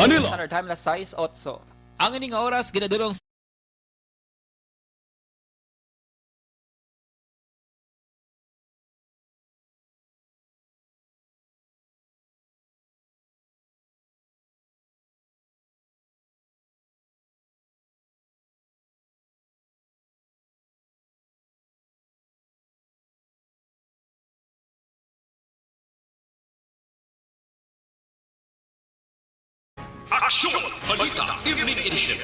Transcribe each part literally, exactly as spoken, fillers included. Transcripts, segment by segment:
Nila. Standard Time, alas sais otso. Ang ining oras ginadulong sa Aksyon Balita Evening Edition.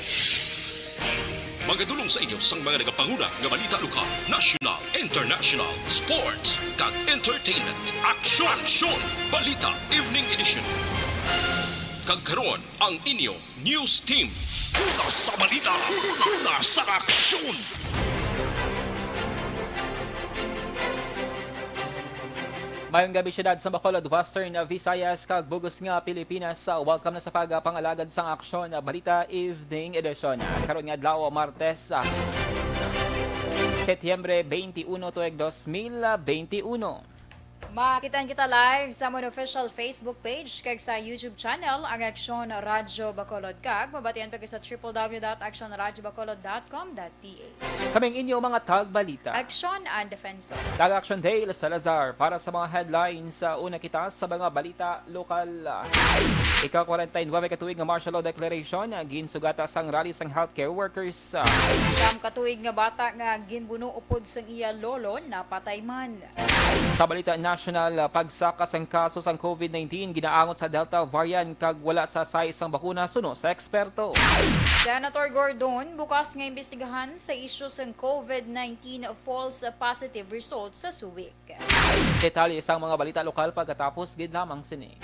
Magadulong sa inyo sang mga nagapanguna nga balita lokal, national, international, sports, kag entertainment. Aksyon! Aksyon! Balita Evening Edition. Kag karon, ang inyo news team. Una sa balita, una sa aksyon. Mayong gabi, siyudad sa Bacolod, Western Visayas, kag bug-os nga Pilipinas. Welcome na sa pagpangalagad sang Aksyon Balita Evening Edition. Karon nga adlaw, Martes, ah, Setyembre twenty-one, tuig dos mil twenty-one. Makitaan kita live sa amon official Facebook page kag sa YouTube channel, ang Aksyon Radyo Bacolod, kag mabatian pa kita sa triple W dot aksyon radyo bacolod dot com dot P H. Kaming inyo mga tagbalita. Aksyon and Defenso. Kag Aksyon Dale Salazar para sa mga headlines. Sa una kita sa mga balita lokal. Ika-kwarenta y nuebe ka tuig nga martial law declaration, ginsugata sang rally sang healthcare workers. Siyam ka tuig nga bata nga ginbuno upod sang iya lolo napatay man. Sa balita nasyonal, pagsaka sang kaso sang COVID nineteen ginaangot sa Delta variant kag wala sa sais sang bakuna suno sa eksperto. Senator Gordon bukas nga imbestigahan sa isyu sang COVID nineteen false positive results sa Subic. Detalye sang mga balita lokal pagkatapos gid lamang sini.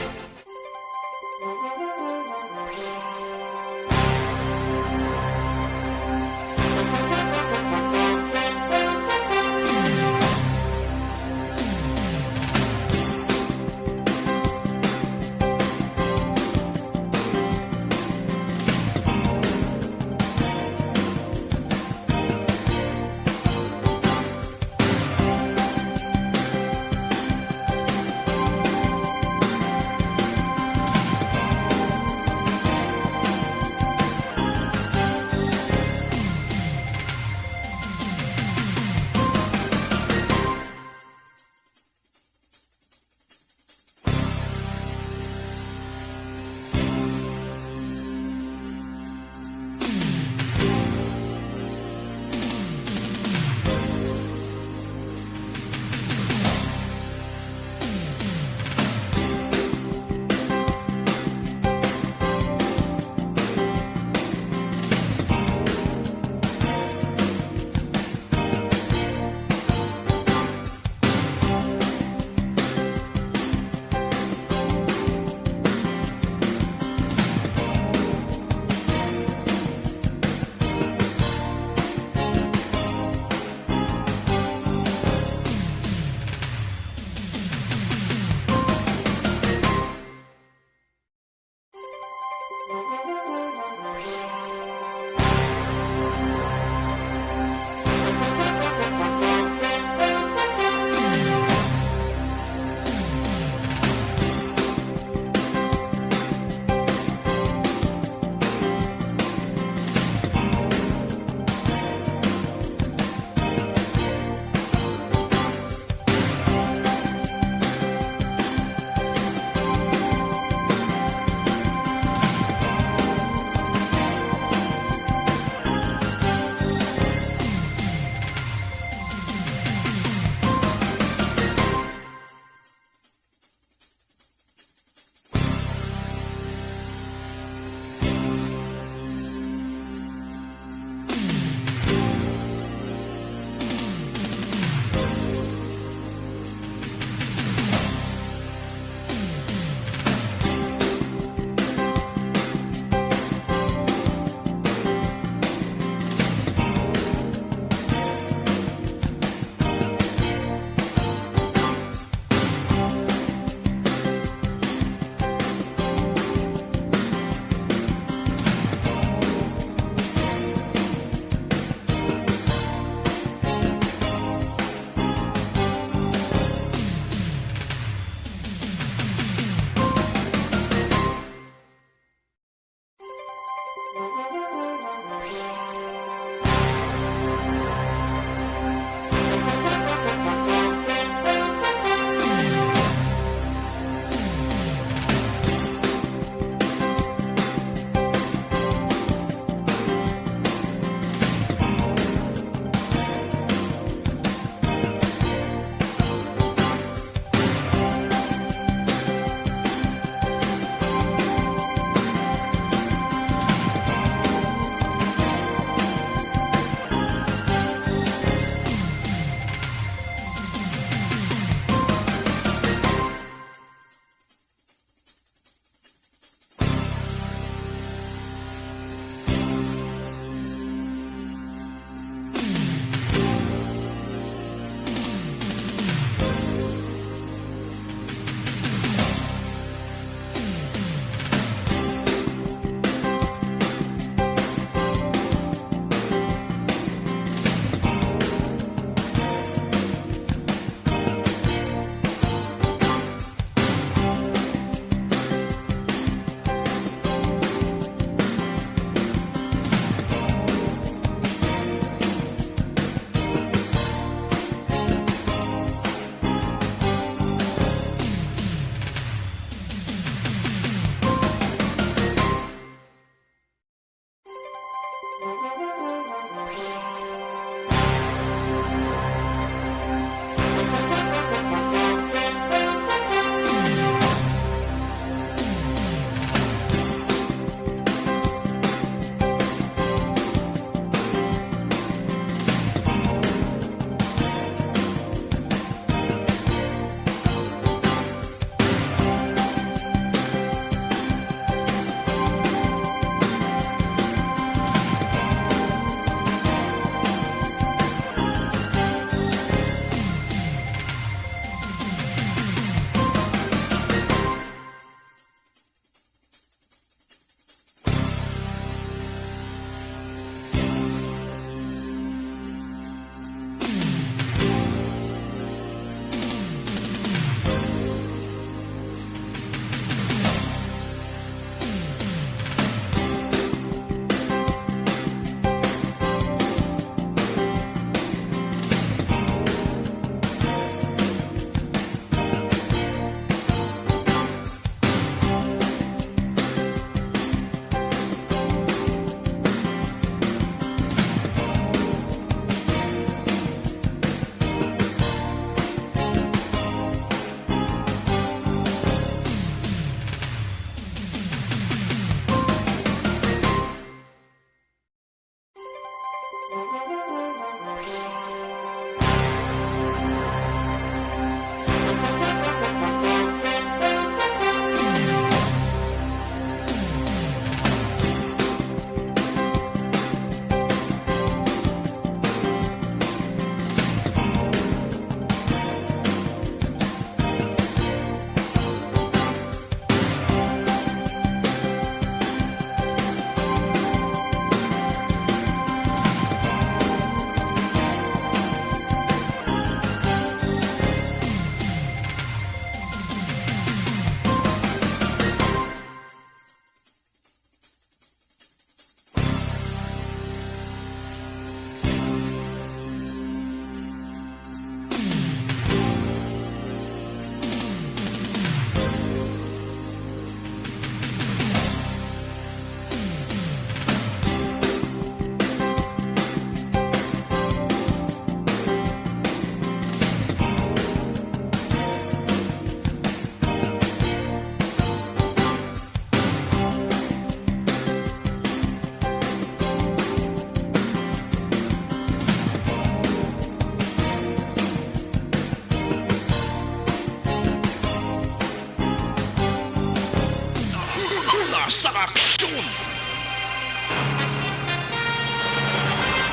sa aksyon.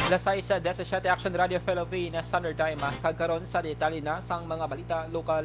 Alas sais disisyete, Action Radio Philippines Standard Time, kag karon sa detalye na sang mga balita lokal.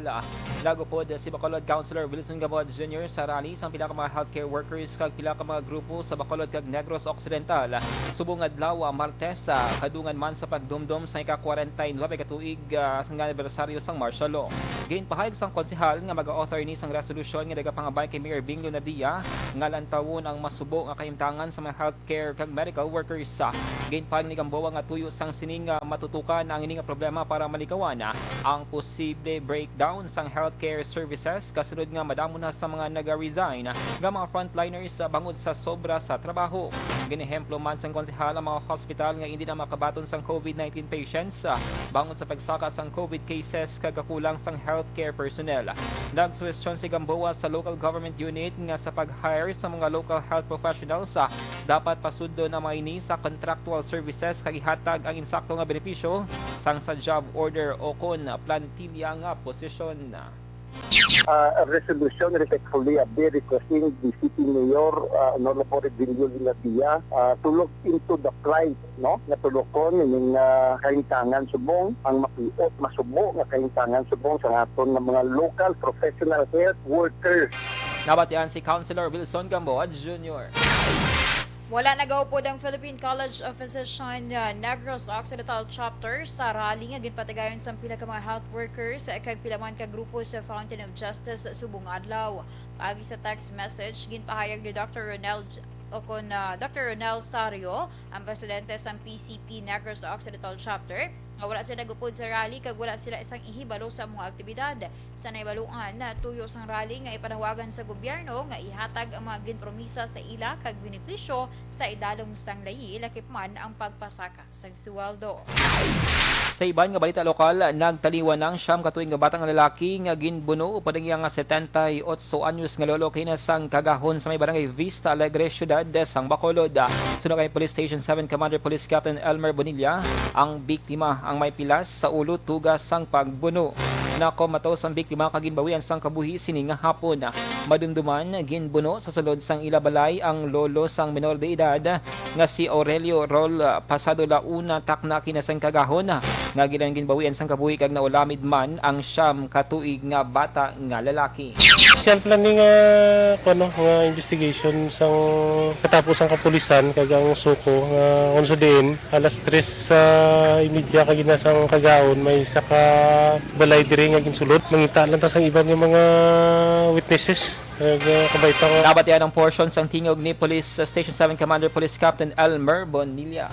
Nagupod si Bacolod Councilor Wilson Gamboa Junior sa rally sang pila ka mga healthcare workers kag pila ka mga grupo sa Bacolod kag Negros Occidental subong adlaw, Martes, ah, kadungan man sa pagdumdom sa ika-kwarenta y nuebe ka tuig, ah, nga anibersaryo sang martial law. Ginpahayag sang konsehal nga mag-author ini sang resolusyon nga nagapangabay kay Mayor Bing Leonardia nga lantawon ang masubo nga kahimtangan sa mga healthcare kag medical workers. Ginpahayag ni Gamboa nga tuyo sang sining, ah, matutukan ang ini nga problema para malikawan, ah, ang posible breakdown sang healthcare services kasunod nga madamo na sa mga naga-resign nga mga frontliners, ah, bangod sa sobra sa trabaho. Ginehemplo man sang konsehal ang mga hospital nga indi na makabaton sang COVID nineteen patients, ah, bangod sa pagsaka sang COVID cases kag kakulang sang healthcare personnel. Nagsuhestyon si Gamboa sa local government unit nga sa pag-hire sa mga local health professionals, ah, dapat pasudlon ang mga ini sa contractual services kag ihatag ang insakto nga benepisyo sang sa job order o kon plantilla nga posisyon. Ah, resolution, respectfully, a bill requesting the city mayor, ah, Honorable Revenue Linadia, ah, to look into the plight, no, nga tulokon ining, ah, kahimtangan subong ang mapiot, masubo nga kahimtangan subong sa aton nga mga local professional health workers. Nabatian si Councilor Wilson Gamboa Junior. Wala nagaupod ang Philippine College of Physician, uh, Negros Occidental Chapter sa rally nga ginpatigayon sang pila ka mga health workers, eh, kag pila man ka grupo sa Fountain of Justice subong adlaw. Paagi sa text message, ginpahayag ni Doctor Ronel J-, o kon, uh, Doctor Ronel Sario, ang presidente sang P C P Negros Occidental Chapter, nga wala sila nagupod sa rally kag wala sila sang ihibalo sa mga aktibidad. Sa nahibaluan, tuyo sang rally nga ipanawagan sa gobyerno nga ihatag ang mga ginpromisa sa ila kag benepisyo sa idalom sang layi, lakip man ang pagpasaka sang suweldo. Sa iban nga balita lokal, nagtaliwan ang siyam ka tuig nga bata nga lalaki nga ginbuno upod ang iya nga setenta y otso anyos nga lolo kaina sang kagahon sa may barangay Vista Alegre, siyudad sang Bacolod. Suno kay Police Station seven Commander Police Captain Elmer Bonilla, ang biktima ang may pilas sa ulo tuga sang pagbuno. Nakomatos ang biktima kag ginbawian sang kabuhi sini nga hapon. Madumduman, ginbuno sa sulod sang ila balay ang lolo sang menor de edad nga si Aurelio Rol Pasado Launa, takna kina sang kagahon, nga gilan ginbawian sang kabuhi kag naulamid man ang siyam ka tuig nga bata nga lalaki. Siya ang planning nga, kuwan, no, nga investigation sang katapos ang kapulisan kag ang suko nga unso diin alas tres sa imidya kag ina sang kagahon may isa ka balay diri nga ginsulod. Mangita lang ta sang iban nga mga witnesses. Nagkabay ta nga. Nabatian ang portion sang tingog ni Police Station seven Commander Police Captain Elmer Bonilla.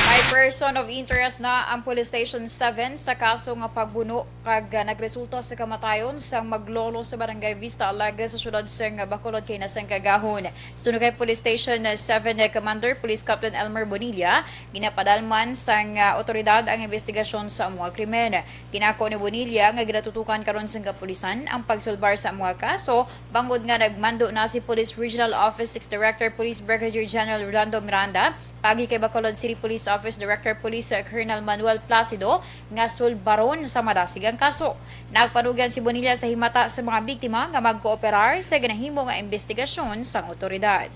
May person of interest na ang Police Station seven sa kaso nga pagbuno kag, ah, nagresulta sa kamatayon sang maglolo sa Barangay Vista Alegre sa siyudad sang Bacolod kaina sang kagahon. Suno kay Police Station seven Commander Police Captain Elmer Bonilla, ginapadalman sang, ah, otoridad ang investigasyon sa mga krimen. Ginako ni Bonilla nga ginatutukan karon sang kapulisan ang pagsulbar sa mga kaso, bangod nga nagmando na si Police Regional Office six Director Police Brigadier General Rolando Miranda, paagi kay Bacolod City Police Office Director Police Colonel Manuel Placido, nga sulbaron sa madasig ang kaso. Nagpanugyan si Bonilla sa himata sa mga biktima nga magkooperar sa ginahimo nga investigasyon sang otoridad.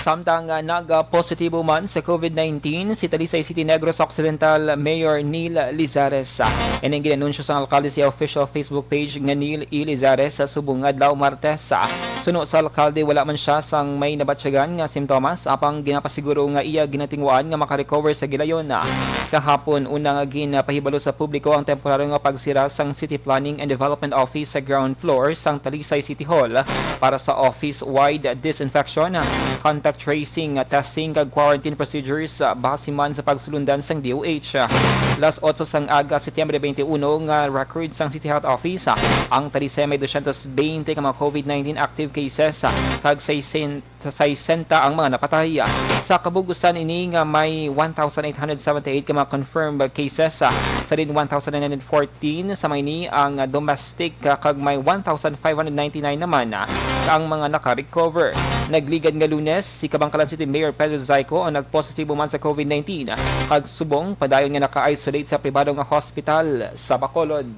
Samtang, ah, nagpositibo man sa COVID nineteen si Talisay City Negros Occidental Mayor Neil Lizares. Ining ginanunsyo sang alkalde sa official Facebook page nga Neil E. Lizares sa subong adlaw, Martes. Suno sa alkalde, wala man siya sang may nabatyagan nga simptomas, apang ginapasiguro nga iya ginatinguhaan nga makarecover sa gilayon. Kahapon, una nga ginapahibalo sa publiko ang temporaryo nga pagsira sang City Planning and Development Office sa ground floor sang Talisay City Hall para sa office-wide disinfection, contact tracing, testing, kag quarantine procedures, base man sa pagsulundan sang D O H. Las otso sang aga, Setyembre twenty-one, nga record sang City Health Office, ang Talisay may dosyentos beinte ka mga COVID nineteen active cases, kag sesenta ang mga napatay. Sa kabug-usan ini nga may one thousand eight hundred seventy-eight ka mga confirmed cases, sa din one thousand nine hundred fourteen sa mga ini ang domestic, kag may one thousand five hundred ninety-nine naman ang mga naka-recover. Nagligad nga Lunes, si Kabankalan City Mayor Pedro Zayco ang nagpositibo man sa COVID nineteen, kag subong padayon nga naka-isolate sa pribado nga hospital sa Bacolod.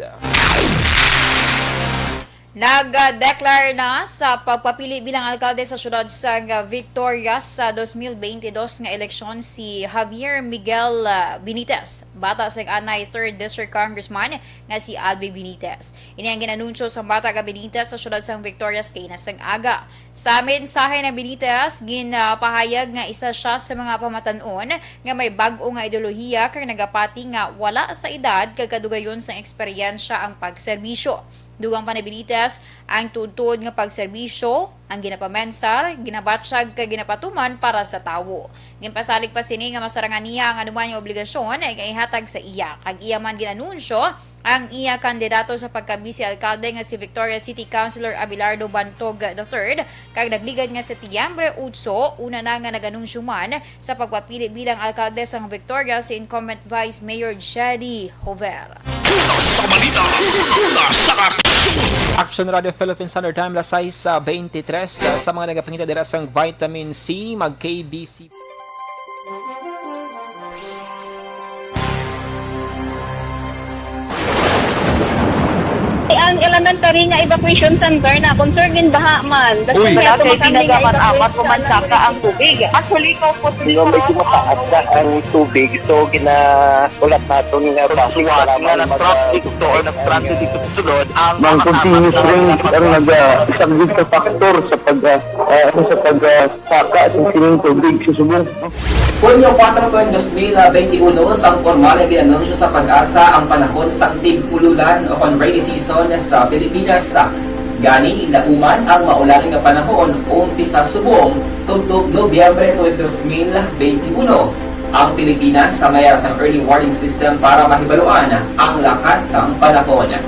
Nag-declare na sa pagpapili bilang alkalde sa siyudad sang Victorias sa dos mil bente dos nga eleksyon si Javier Miguel, ah, Benitez, bata sang anay third District Congressman nga si Albi Benitez. Ini ang gin-anunsyo sang bata nga Benitez sa siyudad sang Victorias kaina sang aga. Sa mensahe ni Benitez, ginapahayag nga isa sia sa mga pamatan-on nga may bag-o nga ideolohiya kag nagapati nga wala sa edad kag kadugayon sang eksperyensya ang pagserbisyo. Dugang pa ni Benitez, ang tuod-tuod nga pagserbisyo, ang ginapamensar, ginabatyag kag ginapatuman para sa tawo. Ginpasalig pa sini nga masarangan niya ang anuman nga obligasyon nga ihatag sa iya, kag iya man gin-anunsyo ang iya kandidato sa pagka-bise alkalde nga si Victoria City Councilor Abelardo Bantog the third, kag nagligad nga Setyembre otso, una na nga nag-anunsyo man sa pagpapili bilang alkalde sang Victoria si incumbent Vice Mayor Jerry Hover. Una sa balita, una sa aksyon. Action Radio Philippines Standard Time, las sais, ah, bente tres, ah, sa mga nagapangita dira sang vitamin C, mag-K B C. Ang elementary nga evacuation center na concerned in baha man. Uy. Wala kay pinagaman amat ko man saka ang tubig. Actually, ko po. Di ba, medyo mataas na ang tubig, so gina-, ulat naton nga basi nga para nga man nag-traffic mag-, to or nag-transit dito sa sulod ang mga continuous rain ang naga-, isa gid sa factor sa pag, ah, ah, sa pag, ah, saka sa sining tubig sa subong. Hunyo kuwatro, dos mil bente uno, sang pormal nga gin-anunsyo sa PAGASA ang panahon sang tig-ululan o kon rainy season sa Pilipinas. Gani, lauman ang maulan nga panahon umpisa subong tubtob Nobyembre tuwing dos mil bente uno. Ang Pilipinas may ara sang early warning system para mahibaluan ang lakat sang panahon.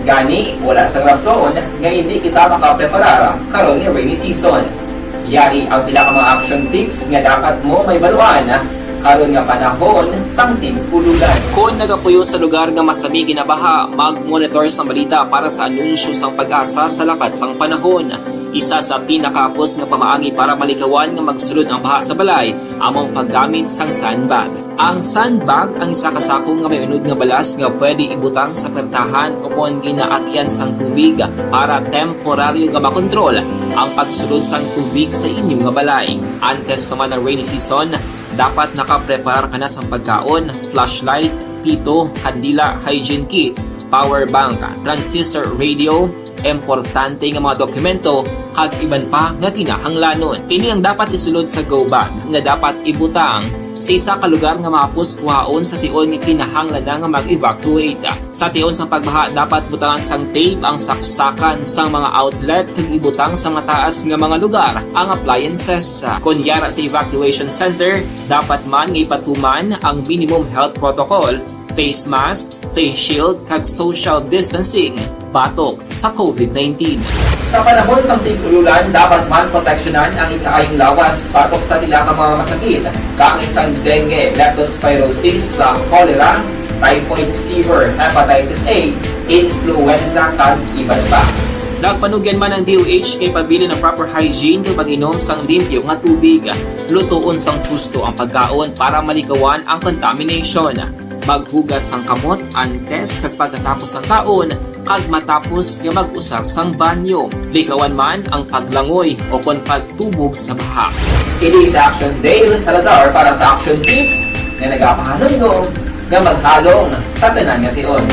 Gani, wala sang rason nga indi kita makapreparar karon nga rainy season. Yari ang pila ka mga action tips nga dapat mo mahibaluan karon nga panahon sang tig-ululan. Kon nagapuyo sa lugar nga masami ginabaha, mag-monitor sang balita para sa anunsyo sang PAGASA sa lakat sang panahon. Isa sa pinakahapos nga pamaagi para malikawan nga magsulod ang baha sa balay amo ang paggamit sang sandbag. Ang sandbag ang isa ka sako nga may unod nga balas nga pwede ibutang sa pertahan o kon ginaagyan sang tubig para temporaryo nga makontrol ang pagsulod sang tubig sa inyo nga balay. Antes pa man ang rainy season, dapat nakapreparar ka na sang pagkaon, flashlight, pito, kandila, hygiene kit, power bank, transistor radio, importante nga mga dokumento, kag iban pa nga kinahanglanon. Ini ang dapat isulod sa go bag nga dapat ibutang sa isa ka lugar nga mahapos kuhaon sa tion nga kinahanglan na nga mag-evacuate. Sa tion sang pagbaha, dapat butangan sang tape ang saksakan sang mga outlet kag ibutang sa mataas nga mga lugar ang appliances. Kon yara sa evacuation center, dapat man nga ipatuman ang minimum health protocol, face mask, face shield, kag social distancing batok sa COVID nineteen. Sa panahon sang tig-ululan, dapat man proteksyonan ang ikaayong lawas batok sa pila ka mga masakit, kaangay sang dengue, leptospirosis, sa cholera, typhoid fever, hepatitis A, influenza, kag iban pa. Nagpanugyan man ang D O H nga ipabilin ang proper hygiene kag pag-inom sang limpyo nga tubig. Lutoon sang husto ang pagkaon para malikawan ang contamination. Maghugas sang kamot antes kag pagkatapos sang kaon kag matapos nga mag-usar sang banyo. Likawan man ang paglangoy o kon pagtubog sa baha. Ini sa Action Dale Salazar para sa Action Tips nga nagapahanumdom nga maghalong sa tanan nga tion.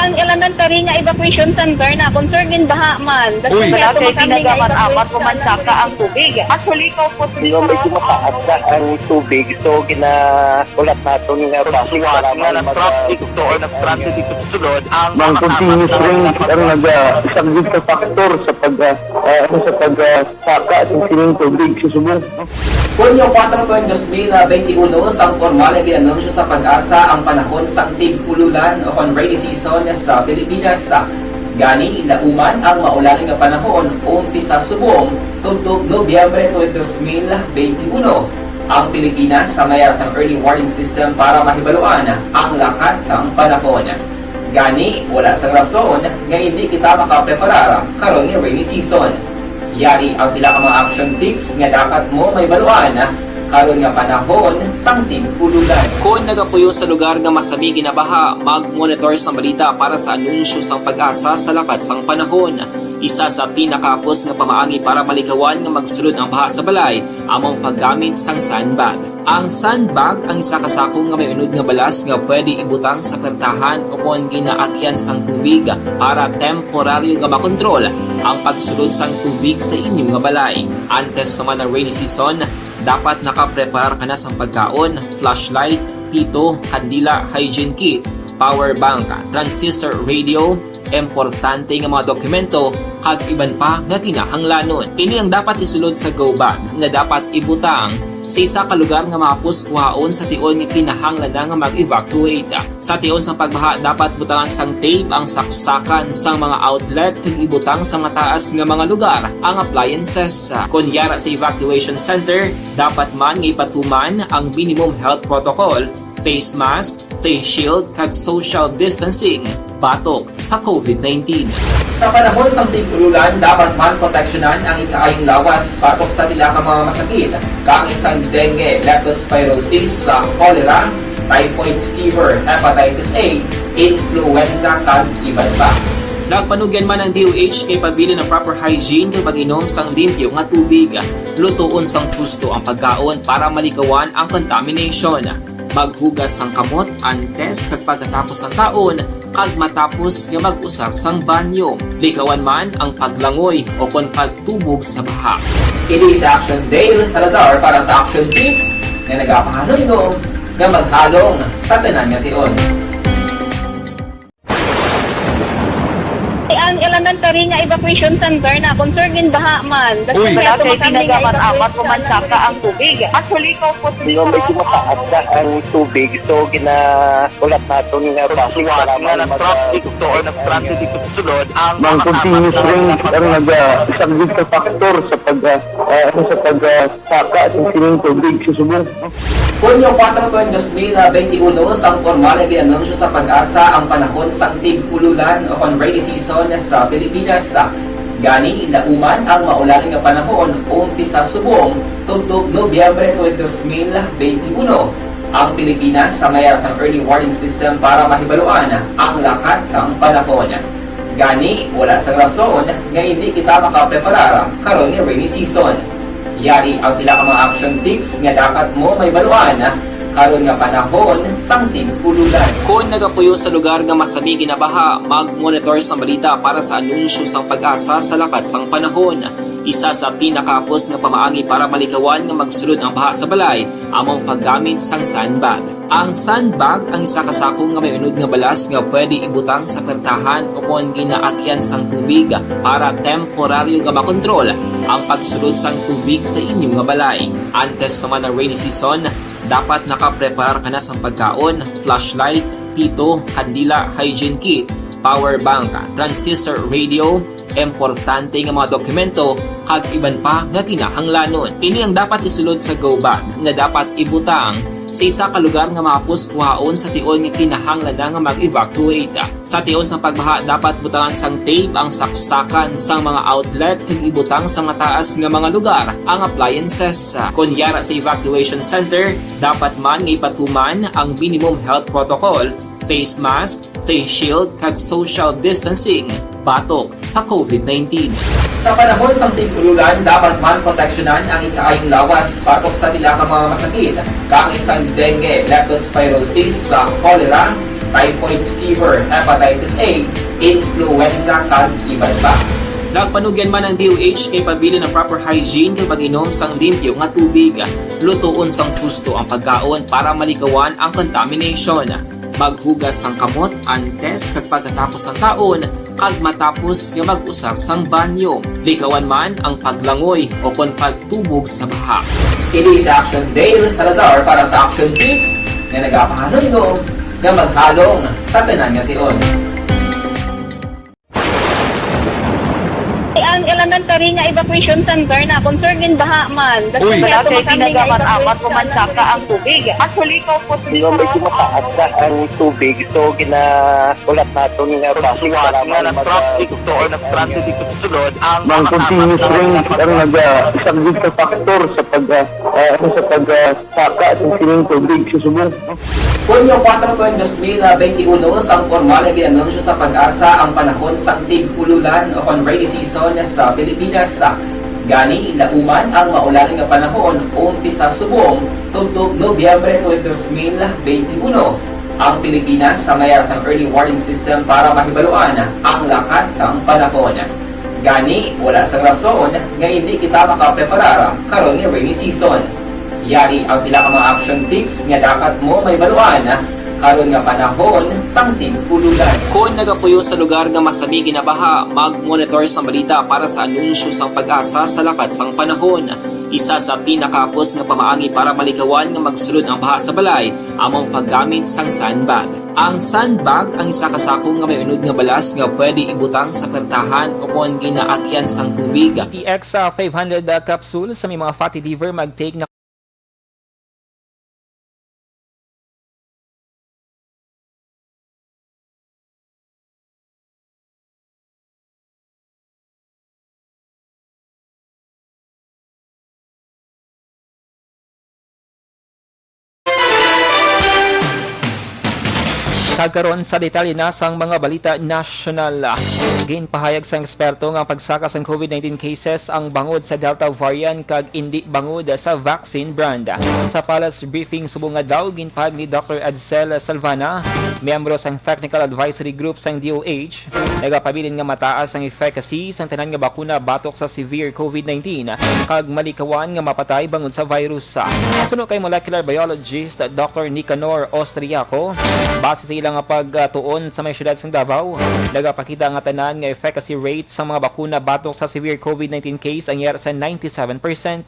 Ang elementary nga evacuation center na concerned in baha man. Uy. Wala kay pinagaman amat ko man saka ang tubig. Actually, ko po. Di ba, medyo mataas na ang tubig, so ginaulat naton nga basi nga mag-, nag-traffic to or nag-transit dito sa sulod ang mga continuous rain ang naga-, isa gid sa factor sa pag, ah, ah, sa pag, ah, saka sa sining tubig sa subong. Hunyo kuwatro, dos mil bente uno, sang pormal nga gin-anunsyo sa PAGASA ang panahon sang tig-ululan o kon rainy season sa Pilipinas. Gani, lauman ang maulan nga panahon umpisa subong tubtob Nobyembre tuig dos mil bente uno. Ang Pilipinas may ara sang early warning system para mahibaluan ang lakat sang panahon. Gani, wala sang rason nga indi kita makapreparar karon nga rainy season. Yari ang pila ka mga action tips nga dapat mo mahibaluan Karon nga panahon sang tig-ululan. Kon nagapuyo sa lugar nga masami ginabaha, mag-monitor sang balita para sa anunsyo sang PAGASA sa lakat sang panahon. Isa sa pinakahapos nga pamaagi para malikawan nga magsulod ang baha sa balay amo ang paggamit sang sandbag. Ang sandbag ang isa ka sako nga may unod nga balas nga pwede ibutang sa pertahan o kon ginaagyan sang tubig para temporaryo nga makontrol ang pagsulod sang tubig sa inyo nga balay. Antes pa man ang rainy season, dapat nakapreparar ka na sang pagkaon, flashlight, pito, kandila, hygiene kit, power bank, transistor radio, importante nga mga dokumento, kag iban pa nga kinahanglanon. Ini ang dapat isulod sa go bag nga dapat ibutang sa isa ka lugar nga mahapos kuhaon sa tion nga kinahanglan na nga mag-evacuate. Sa tion sang pagbaha, dapat butangan sang tape ang saksakan sang mga outlet kag ibutang sa mataas nga mga lugar ang appliances. Kon yara sa evacuation center, dapat man nga ipatuman ang minimum health protocol, face mask, face shield, kag social distancing batok sa covid nineteen. Sa panahon sang tig-ululan, dapat man proteksyonan ang ikaayong lawas batok sa pila ka mga masakit, kaangay sang dengue, leptospirosis, sa cholera, typhoid fever, hepatitis A, influenza, kag iban pa. Nagpanugyan man ang D O H nga ipabilin ang proper hygiene kag pag-inom sang limpyo nga tubig. Lutoon sang husto ang pagkaon para malikawan ang contamination. Maghugas sang kamot antes kag pagkatapos sang kaon kag matapos nga mag-usar sang banyo. Likawan man ang paglangoy o kon pagtubog sa baha. Ini si Action Dale Salazar para sa Action Tips nga nagapahanumdom nga maghalong sa tanan nga tion. Ang elementary nga evacuation center na concerned din baha man. Uy. Wala kay kinagaman amat o mansaka ang tubig. Actually, kaupos. Di ba, medyo mataas na ang tubig, so ginaulat naton nga basi nga nag-traffic to or nag-transit dito sa sulod ang mga continuous rain ang nagasaglit sa factor sa pag, ah, ah, sa pag, ah, saka sa sining tubig sa subong. Hunyo kuwatro, dos mil benti uno, sang pormal nga ginanunsyo sa PAGASA ang panahon sang tig-ululan o kon rainy season sa Pilipinas. Gani, nauman ang maulan nga panahon umpisa subong tubtob Nobyembre twenty, dos mil benti uno. Ang Pilipinas sa mayara sang early warning system para mahibaluan ang lakat sang panahon. Gani, wala sang rason nga indi kita makapreparar karon nga rainy season. Yari ang pila ka mga action tips nga dapat mo mahibaluan karon nga panahon sang tig-ululan. Kon nagapuyo sa lugar nga masami ginabaha, mag-monitor sang balita para sa anunsyo sang PAGASA sa lakat sang panahon. Isa sa pinakahapos nga pamaagi para malikawan nga magsulod ang baha sa balay amo ang paggamit sang sandbag. Ang sandbag ang isa ka sako nga may unod nga balas nga pwede ibutang sa pertahan o kon ginaagyan sang tubig para temporaryo nga makontrol ang pagsulod sang tubig sa inyo nga balay. Antes pa man ang rainy season, dapat nakapreparar ka na sang pagkaon, flashlight, pito, kandila, hygiene kit, power bank, transistor radio, importante nga mga dokumento, kag iban pa nga kinahanglanon. Ini ang dapat isulod sa go bag nga dapat ibutang sa isa ka lugar nga mahapos kuhaon sa tion nga kinahanglan na nga mag-evacuate. Sa tion sang pagbaha, dapat butangan sang tape ang saksakan sang mga outlet kag ibutang sa mataas nga mga lugar ang appliances. Kon yara sa evacuation center, dapat man nga ipatuman ang minimum health protocol, face mask, face shield, kag social distancing batok sa covid nineteen. Sa panahon sang tig-ululan, dapat man proteksyonan ang ikaayong lawas batok sa pila ka mga masakit, kaangay sang dengue, leptospirosis, sa cholera, typhoid fever, hepatitis A, influenza, kag iban pa. Nagpanugyan man ang D O H nga ipabilin ang proper hygiene kag pag-inom sang limpyo nga tubig. Lutoon sang husto ang pagkaon para malikawan ang contamination. Maghugas sang kamot antes kag pagkatapos sang kaon, kag matapos nga mag-usar sang banyo. Likawan man ang paglangoy o kon pagtubog sa baha. Kini si Action Dale Salazar para sa Action Tips nga nagapahanumdom nga maghalong sa tanan nga tion. Ang elementary nga evacuation center na concern din baha man. Uy. Wala kay ginagamit-amat o mansaka ang tubig. Actually, ikaw po, medyo mataas na ang tubig, so gina-, ulat naton nga base nga mag-, nag-traffic to or nag-transit dito sa sulod ang mga continuous rains ang nag-, ah, isang big factor sa pag, ah, ah, sa pag, ah, saka sa sining tubig sa subong. Hunyo kuwatro, dos mil benti uno, sang pormal nga gin-anunsyo sa PAGASA ang panahon sang tig-ululan o kon rainy season sa Pilipinas. Gani, lauman ang maulan nga panahon umpisa subong tubtob Nobyembre twenty, dos mil benti uno. Ang Pilipinas sa mayar sang early warning system para mahibaluan ang lakat sang panahon. Gani, wala sang rason nga hindi kita makapreparar karon nga rainy season. Yari ang pila ka mga action tips nga dapat mo mahibaluan karon nga panahon sang tig-ululan. Kon nagapuyo sa lugar nga masami ginabaha, mag-monitor sang balita para sa anunsyo sang PAGASA sa lakat sang panahon. Isa sa pinakahapos nga pamaagi para malikawan nga magsulod ang baha sa balay amo ang paggamit sang sandbag. Ang sandbag ang isa ka sako nga may unod nga balas nga pwede ibutang sa pertahan o kon ginaagyan sang tubig. T X five hundred, ah, capsule sa may mga fatty liver, mag-take na Kag karon sa detalye na sang mga balita nasyonal. Ginpahayag sang eksperto nga ang pagsaka sang COVID nineteen cases ang bangod sa Delta variant kag indi bangod sa vaccine brand. Sa Palace briefing subong adlaw, ginpahayag ni Doctor Edsel Salvana, miyembro sang Technical Advisory Group sang D O H, nagapabilin nga mataas ang efficacy sang tanan nga bakuna batok sa severe COVID nineteen kag malikawan nga mapatay bangod sa virus. Suno kay molecular biologist Doctor Nicanor Austriaco, base sa ila nga pagtuon sa may siyudad sang Davao, nagapakita nga tanan nga efficacy rate sa mga bakuna batok sa severe COVID nineteen case ang yara sa ninety-seven percent.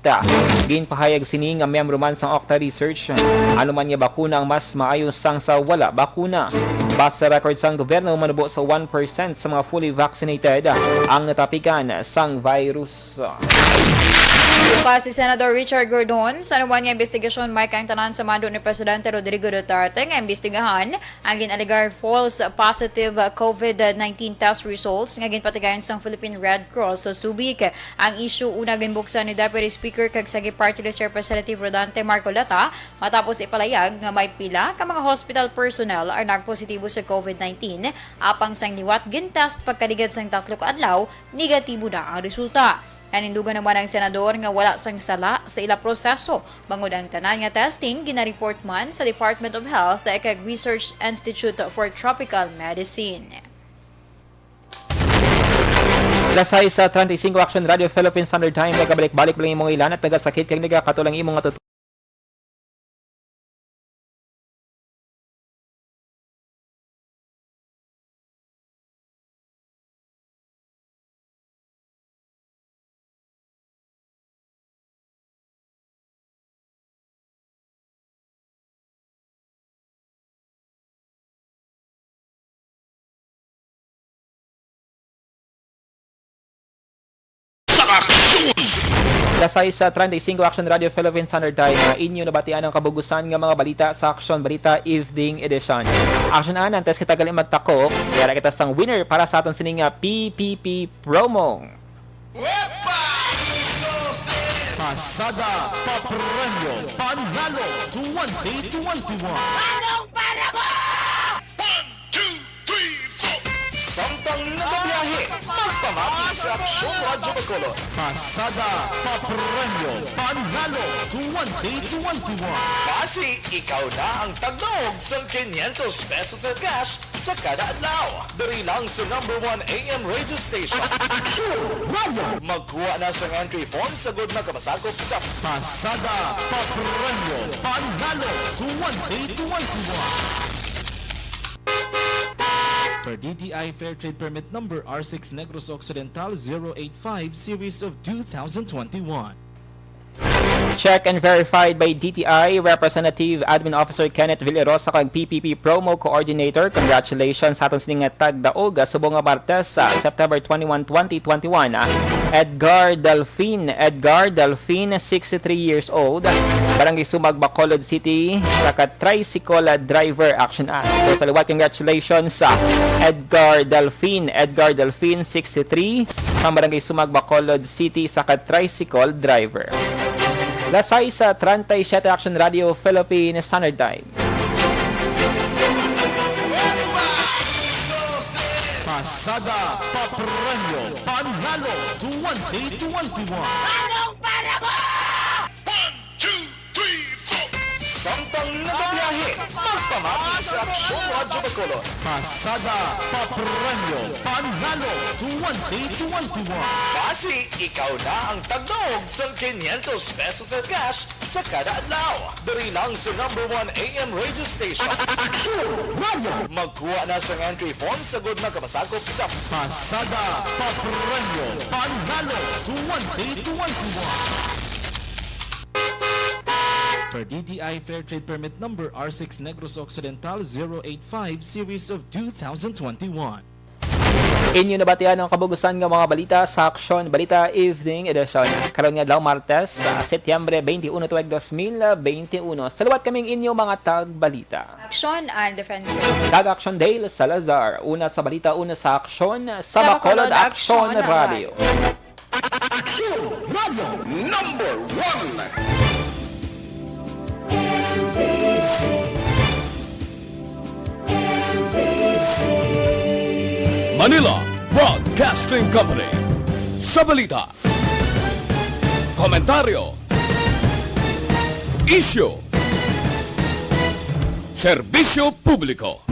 Ginpahayag sini nga miyembro man sang Octa Research, ano man nga bakuna ang mas maayo sang sa wala bakuna. Base sa record sang gobyerno, manubo sa one percent sa mga fully vaccinated ang natapikan sang virus. Upod si Senador Richard Gordon, sa anuman nga investigasyon, may kaangtanan sa mando ni Presidente Rodrigo Duterte nga imbestigahan ang gin-alegar false positive COVID nineteen test results nga ginpatigayon sang Philippine Red Cross sa Subic. Ang issue una ginbuksan ni Deputy Speaker kag Saging Party List Representative Rodante Marcoleta matapos ipalayag nga may pila ka mga hospital personnel ang nagpositibo sa COVID nineteen, apang sang liwat gin-test pagkaligad sang tatlo ka adlaw, negatibo na ang resulta. Nanindugan naman ang senador nga wala sang sala sa ila proseso, bangod ang tanan nga testing gina-report man sa Department of Health kag Research Institute for Tropical Medicine. Alas sais treinta y cinco, Action Radio Philippine Standard Time. Nagabalik-balik lang imong ilan at nagasakit kag nagakatulang imong nga Sa aksyon. Alas sais treinta y cinco, Action Radio Philippine Standard Time. Nga inyo nabatian ang kabugusan nga mga balita sa Action Balita Evening Edition. Action, an, antes kita gali magtakop, yara kita sang winner para sa aton sining nga P P P promo. Pasada Papremyo Panalo twenty twenty-one. Anong para mo? One, two, three, four. Samtang nagabiyahe, magpamati sa Aksyon Radyo Bacolod. Pasada Papremyo Panalo twenty twenty-one. Basi ikaw na ang tagdaog sang quinientos pesos na cash sa kada adlaw. Diri lang sa number one A M radio station. Action Radio! Magkuha na sang entry form sa gud na kamasakop sa Pasada Papremyo Panalo twenty twenty-one. Per D T I Fair Trade Permit Number R six Negros Occidental zero eight five Series of two thousand twenty-one. Check and verified by D T I Representative Admin Officer Kenneth Villarosa kag P P P Promo Coordinator. Congratulations sa aton sining nga tagdaog, ah, subong nga Martes, sa September twenty-one, twenty twenty-one. Ah, Edgar Delfin, Edgar Delfin, sixty-three years old, Barangay Sumag, Bacolod City, sa ka tricycle, ah, driver action act. So, sa liwat, congratulations sa Edgar Delfin, Edgar Delfin, sixty-three, sa Barangay Sumag, Bacolod City, sa ka tricycle driver. Las sais treinta y siete, Action Radio Philippine Standard Time. Pasada Papremyo Panalo twenty twenty-one. Anong para mo? One, two, three, four. Samtang nagabiyahe, magpamati sa Aksyon Radyo Bacolod. Pasada Papremyo Panalo twenty twenty-one. Basi ikaw na ang tagdaog sang quinientos pesos nga cash sa kada adlaw. Diri lang sa number one A M radio station. Aksyon Radio! Magkuha na sang entry form sa gud makapasakop sa Pasada Papremyo Panalo twenty twenty-one. Per D T I Fair Trade Permit Number R six Negros Occidental zero eight five Series of two thousand twenty-one. Inyo nabatian ang kabug-usan nga mga balita sa Aksyon Balita Evening Edition. Karon nga adlaw, Martes, sa Setyembre twenty-one tuig dos mil twenty-one. Sa liwat kaming inyo mga tagbalita. Aksyon, Ann Defensor. Kag Aksyon, Dale Salazar. Una sa balita, una sa aksyon, sa Sa Bacolod Bacolod Aksyon Aksyon Radio. Aksyon Radio. Number one. Manila Broadcasting Company. Sa balita, komentaryo, isyu, serbisyo publiko.